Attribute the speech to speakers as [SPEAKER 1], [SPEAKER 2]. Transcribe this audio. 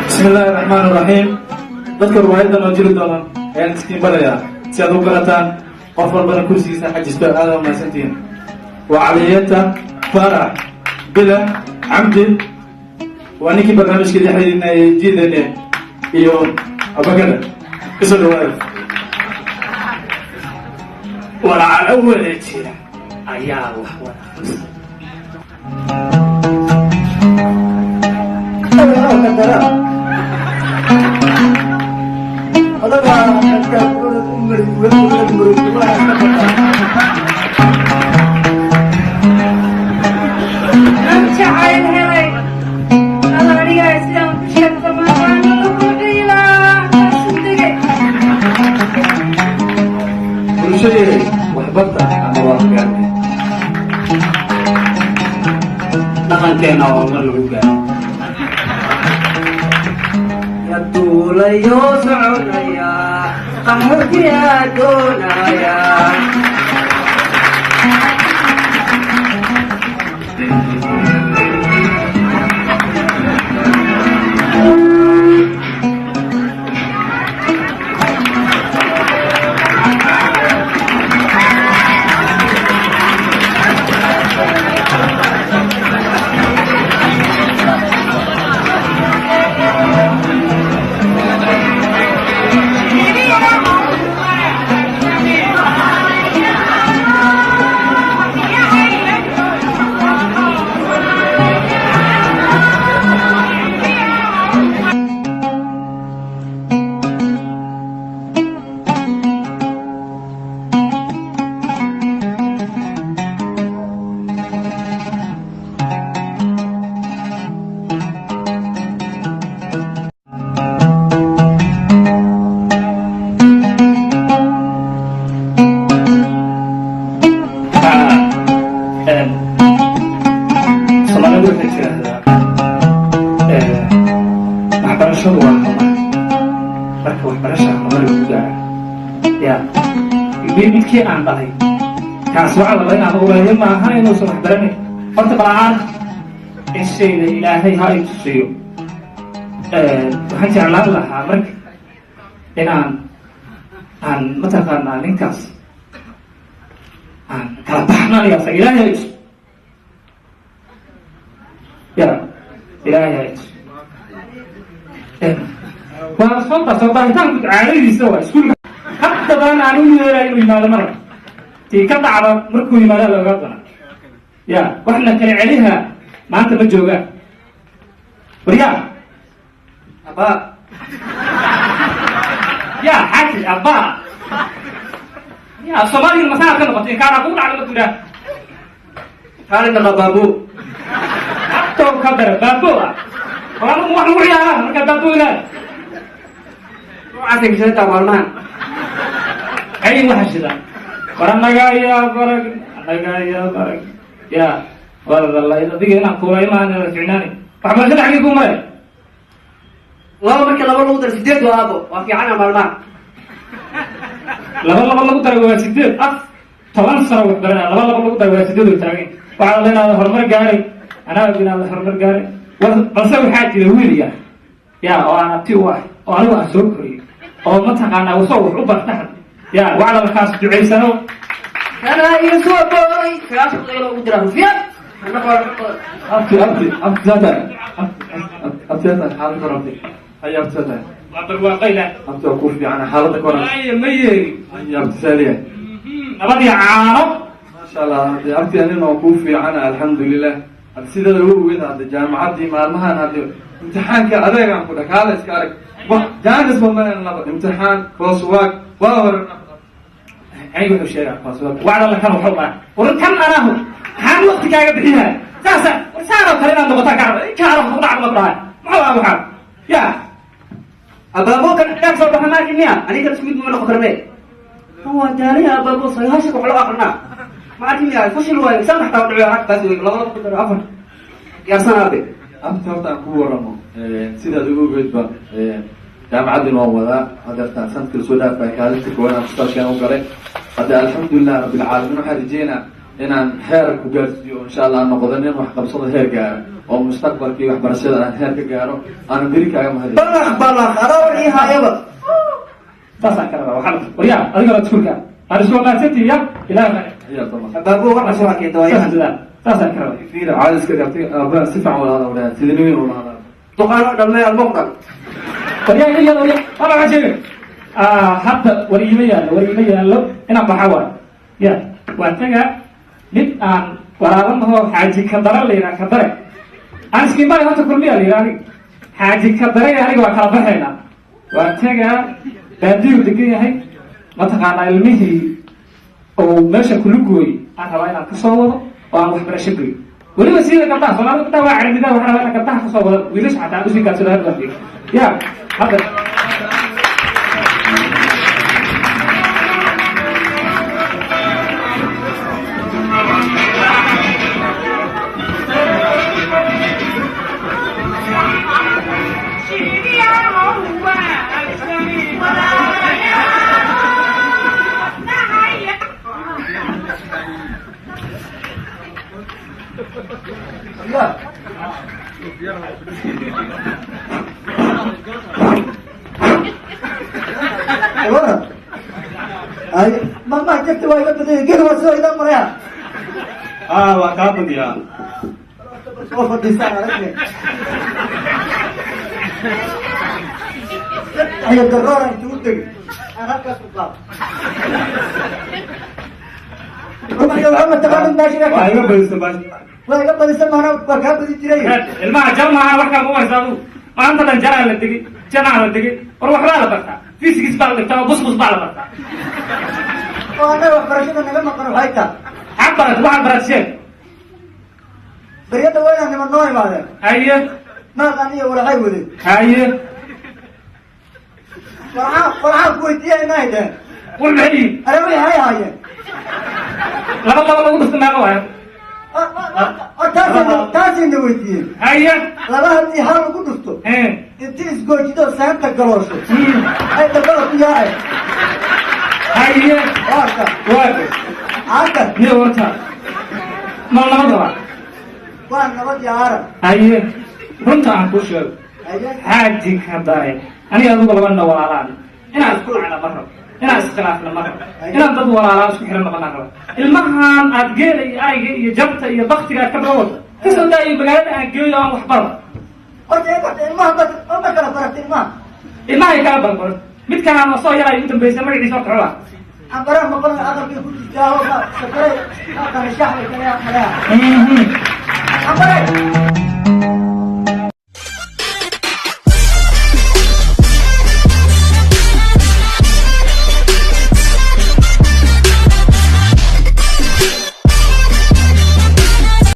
[SPEAKER 1] Bismi illaahi raxmaan raxiim. Dadka ruwaayaddan oo jiri doonaan ayaan iskiin barayaa si aad u garataan, qof walbana kursigiisa xajisto. Aada mahadsantihiin. Waa Caliyeta Faarax Bila Camdi, waa ninkii barnaamijka dhexdiinayay jiidane iyo Abakada. Kusoo dhawaada.
[SPEAKER 2] Walaalo wada jira ayaa wax wada qabsan.
[SPEAKER 3] Aan jacayl helay anigaa sidaan ku sheegta maqaanada ku ciilaa kaasu degay.
[SPEAKER 1] Bulshadeeda waxbarta ama waa gaarnay.
[SPEAKER 2] Dhaqankeena oo mar lagu gaaro.
[SPEAKER 4] Yaduulayo soconaya, qaxootiyaa doonaya.
[SPEAKER 2] Soomaalidu waxay tiraahdaa waxbarashadu waa horumar. Marka waxbarasha horumar lagu gaara ya midkii aan dhalay kaas waxaa laba inaan ogaado maaha inuusan waxbaranayn. Horta balacaan ishayda Ilaahay ha ay tusiyo. Waxaan jeclaan lahaa marka inaan aan mataqaanaa ninkaas aan kala baxnanayo asaga. Ilaahay ha tuso ya, Ilaahay ha tuso. Waa soo soo baahitaanku caadadiisa waa iskuulka haddabaan aan u yeerayo inuu yimaado. Marka tii ka dhacda markuu yimaado la ogaa doona ya waxna kala celiha. Maanta ma joogaan waryaa.
[SPEAKER 4] Abaa.
[SPEAKER 2] Ya xaaji abbaa ya, Soomaaliga masaana ka noqotay kaana kugu dhacda markuu yidhaah.
[SPEAKER 4] Kaalina qabaabo.
[SPEAKER 2] Habtow ka dara baabo ah war anagu wax lagu ciyaaraa markaa baabo ilaah.
[SPEAKER 4] Noocaasay gashantaa maalmahan.
[SPEAKER 2] Ay waxa shida war annaga ayaa barag, annaga ayaa barag ya wallahi adiga inaan kuula imaan ficnaani. Waxbarashada xaggee ku maray?
[SPEAKER 4] Laba marka laba lagu daro 8 waa, aabo, waa fiicana maalmahan.
[SPEAKER 2] Laba laba lagu daray waa 8. 10 sano wax baranaya, laba laba lagu daray waa 8 oo taagan. Waxaa la inaada horumar gaaray, anaa inaada horumar gaaray war. Balse waxaa jira wiil yar ya oo aan abti u ah oo anigu aan soo koriyey oo mataqaanaa wasoo wax u barta had ya wacla markaas ducaysano.
[SPEAKER 4] Kana iyo soo booy 90 qiilo ugu dira rufyaan ana qoor.
[SPEAKER 1] Abti, abti, abti saatan, abti saatan, xaalada kor, abti haya, abti saatan.
[SPEAKER 2] Waa barwaaqayla.
[SPEAKER 1] Abti waa ku fiican xaalada kor.
[SPEAKER 2] Maya, ma yeeri.
[SPEAKER 1] Haya, abti saaliya.
[SPEAKER 2] Nabadii caano.
[SPEAKER 1] Maasha Allah, hadde abti anina waa kuu fiican, alxamdulilah. Hadda sideeda ugu ogeed hadde jaamacaddii maalmahan hadde imtixaanka adeegaan ku dhakaala iska arag wa jaanis ba malan laba imtixaan coursework waa hore.
[SPEAKER 2] Aniga wuxuu sheegaa wacda la kan wuxuu baa war kan anaahu maxaan waqti kaaga bixinaya saasa war saanoo kale inaad noqotaa ka raba inkaa ku dhac ma dhahay muxuu ah waxaa ya.
[SPEAKER 4] Abaabo kan dhaag soo baxa maarkin miya? Aniga isku mid ma noqon karne. Kan waa daalaya abaabo, sagaashanka wax loo aqrinaa ma arkin miya? Fashil waayo, saan xataa dhaco ragtaas wey, laba laba ku daro afar yaarsan aabe.
[SPEAKER 1] Abti, horta aan ku waramo, sidaad ugu ogeydba jaamacaddin waan wadaa hadeertaan sanadkii lasoo dhaafay kaalinta koowaad aan mustaqbalkan u galay. Hadda alxamdulilah rabbilcaalamiin, waxaan rajeynaa inaan heer ku gaarsiiyo insha Allah, aan noqdo nin wax qabsado, heer gaaro oo mustaqbalkii waxbarashada aan heer ka gaaro, aanan beri kaaga mahadin.
[SPEAKER 5] Balaq balaq adaa war ii haayaba.
[SPEAKER 2] Saasaan ka rabaa waxaa waryaa adigana iskuulka aan isku wanaagsantihi ya ilaah.
[SPEAKER 1] Ayaa tama.
[SPEAKER 4] Abaabo waxa soo arkay dawaayahan.
[SPEAKER 2] Saas dadaal, saasaan ka rabaa.
[SPEAKER 1] Fiir caadiska abti, aaba si fiican wada hadal wada sida nin weyn wada hadal.
[SPEAKER 4] Duqaano dhalmay almuqdal.
[SPEAKER 2] Waryaa iga yado waryaa wala waxaan sheegay hadda war iima yaallo, war iima yaallo inaan baxa waayo ya waa tagaa mid aan walaalanahoo Xaaji Kadare la yidhaha. Kadare aan iskiinbari horta Kulmiya la yidhaha. Aniga Xaaji Kadare aniga waa kala baxaynaa. Waa tagaa baadiyuu degan yahay, mataqaanaa ilmihii oo meesha kula gooyey aan rabaa inaan kasoo wado oo aan waxbarasho geeyo, weliba sida gabdhaha Soomaalida, gabdhaha waa carmida. Waxaan rabaa inaan gabdhaha kasoo wado, wiilasha xataa aan usii gaadsado hadda ya hadda.
[SPEAKER 5] Waran ay mama jabta waa iga badanya gel waa soo idan maraya.
[SPEAKER 1] Ah, waa kaa badiyaa.
[SPEAKER 5] Soo fadhiisaan aragne iyo daroora intuu u tegay aan halkaas ku qaado marka waxaa mataqaanid meesha.
[SPEAKER 1] Waa iga badisa baash.
[SPEAKER 5] Waa iga badisa maana waa kaa badin jiray.
[SPEAKER 2] Ilmaha jar maaha, wax kale ma haysa adigu. Maanta dhan jaraa la degay, janaa la degay. War waxbaa la bartaa, physics baa la dhigtaa oo busbus baa la bartaa.
[SPEAKER 5] Oo annaga waxbarashada naga maqan waxay tahay.
[SPEAKER 2] Maxaad barat? Waxaad barat sheeg.
[SPEAKER 5] Baryada wayna niman noo imaadeen.
[SPEAKER 2] Haye.
[SPEAKER 5] Maaqan iyo walaxay wadeen.
[SPEAKER 2] Haye.
[SPEAKER 5] Warxaa warxaa ku weydiiyaynaa dheheen.
[SPEAKER 2] War maxay yihiin?
[SPEAKER 5] Are wixii hay haayeen.
[SPEAKER 2] Laba laba lagu dhufta meeqa waayo?
[SPEAKER 5] Taasayna weydiiyeen.
[SPEAKER 2] Haye.
[SPEAKER 5] Laba haddii hal lagu dhufto inti isgoojido seenta galoosho ay dabada ku yaaceen.
[SPEAKER 2] Haye.
[SPEAKER 5] Waarka.
[SPEAKER 2] Waa
[SPEAKER 5] caaka.
[SPEAKER 2] Niyo horta mal nabad rabaa.
[SPEAKER 5] Waa nabad iyo aaran.
[SPEAKER 2] Haye, runta aan kuu sheego.
[SPEAKER 5] Haye.
[SPEAKER 2] Xaaji ka dare aniga adigu labana walaalaan inaan isku dhacna ma rabo, inaan iskhilaafna ma rabo, inaan dad walaalaan isku xiran noqonaan rabo. Ilmahan aad geela iyo ariga iyo jabta iyo baktiga aad ka daba wado kasoo daayo, magaalada aan geeyo aan waxbaro.
[SPEAKER 5] Horta horta ilmaha ma kala baratay ilmaha?
[SPEAKER 2] Ilmahay kala barbaran, midkaan soo yaray u dambaysa magaciisa horta xogaa.
[SPEAKER 5] Ambaraha maqan aqalkay ku jirtaa oo ma sakaray aqal shaxbay kale maleha.